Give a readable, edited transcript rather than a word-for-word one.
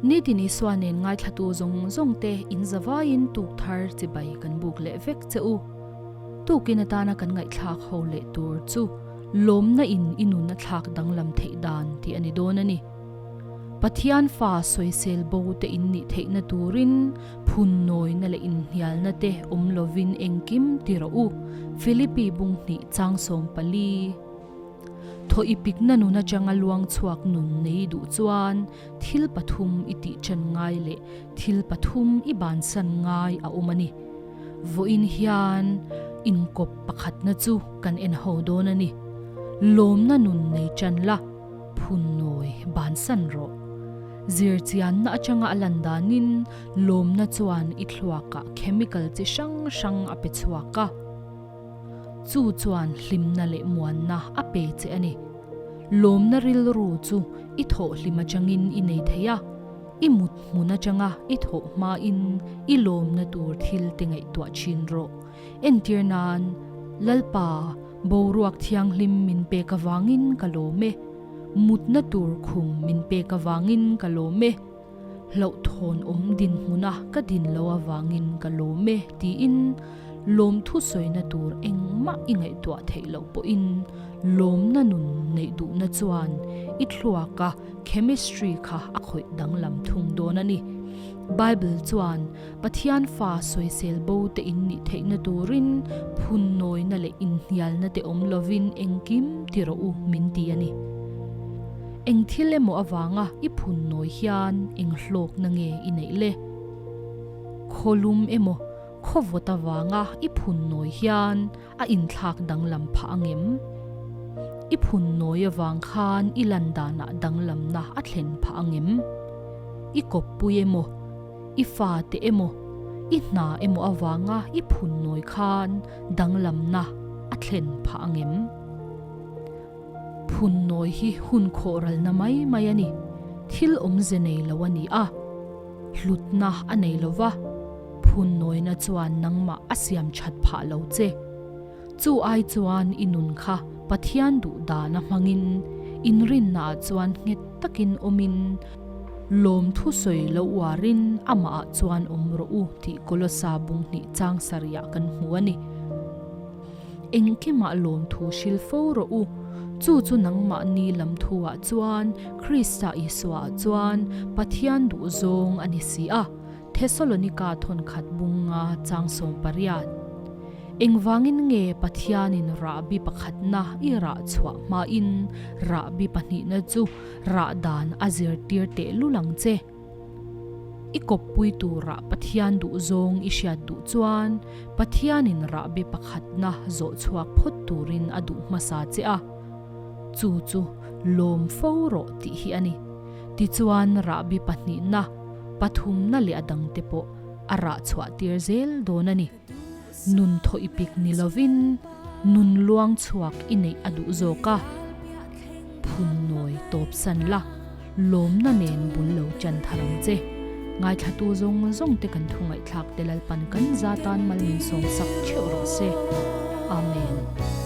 Nitin Isua nen ngaithlatu zawng zawng te in zavaiin tuk thar chibai kan buk leh vek che u. Tukin atana kan ngaihthlak ho leh tur chu lawmna in i nun a thlak danglam theih dan tih a ni dawn a ni. Pathian fa sawisel bo te in nih theihna turin phun nawina leh inhnialna te awm lovin engkim ti rawh u, Philippi bung hnih chang 14. Thaw i pikna nun atanga luang chhuak nun nei duh chuan thil pathum i tih ṭan ngai leh thil pathum i bansan ngai a awm a ni. Vawiin hian inkawp pakhatna chu kan en ho dawn a ni. Lawmna nun nei ṭan la, phun nawi bansan rawh. Zirchianna atanga a lan danin lawmna chuan i thluakah chemical chi hrang hrang a pe chhuak a. Chu chuan hlimna leh muanna a pe che a ni. Lawmna rilru chu i thawh hlim atangin i nei thei a, i mut hmun atanga i thawh hmain i lawmna tur thil te ngaihtuah thin rawh. Entir nan, Lalpa, boruak thianghlim min pek avangin ka lawm e. Mutna tur khum min pek avangin ka lawm e. Hlauhthawn awm dinhmuna ka din lo avangin ka lawm e tiin lawmthu sawina tur engmah i ngaihtuah theih loh pawhin lawmna nun neih duhna chuan i thluaka chemistry kha a khawih danglam thung dawn a ni. Bible chuan Pathian fa sawisel bo te in nih theihna turin phun nawina leh inhnialna te awm lovin engkim ti rawh u min ti a ni. Eng thil emaw avanga i phun nawi hian eng hlawkna nge i neih le? Khawlum emaw khawvawt avanga i phun nawi hian a inthlak danglam phah angem? I phun nawi avang khan i lan danah danglamna a thlen phah angem? I kawppui emaw, i fate emaw, i hna emaw avanga i phun nawi khan danglamna a thlen phah angem? Phun nawi hi hun khawh ralna mai mai a ni. Thil awmze nei lo a ni a, hlutna a nei lo va, phun nawina chuan nangmah a siam that phah lo che. Chu ai chuan i nun kha Pathian duh dana hmangin inrinnaah chuan nghet takin awmin lawmthu sawi lo uarin amahah chuan awm rawh u tih Kolosa bung hnih chang sarihah kan hmu a ni. Engkimah lawmthu hril fo rawh u. Chu chu nangmahni lam thuah chuan Krista Isuaah chuan Pathian duhzawng a ni si a, Thesalonika thawnkhat bunga chang 18. Engvangin nge Pathianin rahbi pakhatna i rah chhuah hmain rahbi pahnihna chu rah dan a zirtir tehlul ang che? I kawppui turah Pathian duhzawng i hriat duh chuan Pathianin rahbi pakhatna zawh chhuak phawt turin a duh hmasa che a, chu chu lawm fo rawh tih hi a ni. Tichuan rahbi pahnihna, pathumna leh a dangte pawh a rah chhuah tir zel dawn a ni. Nun thaw i pik ni lovin nun luang chhuak i neih a duh zawk a, phun nawi tawp san la, lawmna nen bul lo chan thar ang che. Ngaithlatu zawng zawng te kan thu ngaihthlak te Lalpan kan za tan mal min sawm sak theuh rawh se. Amen.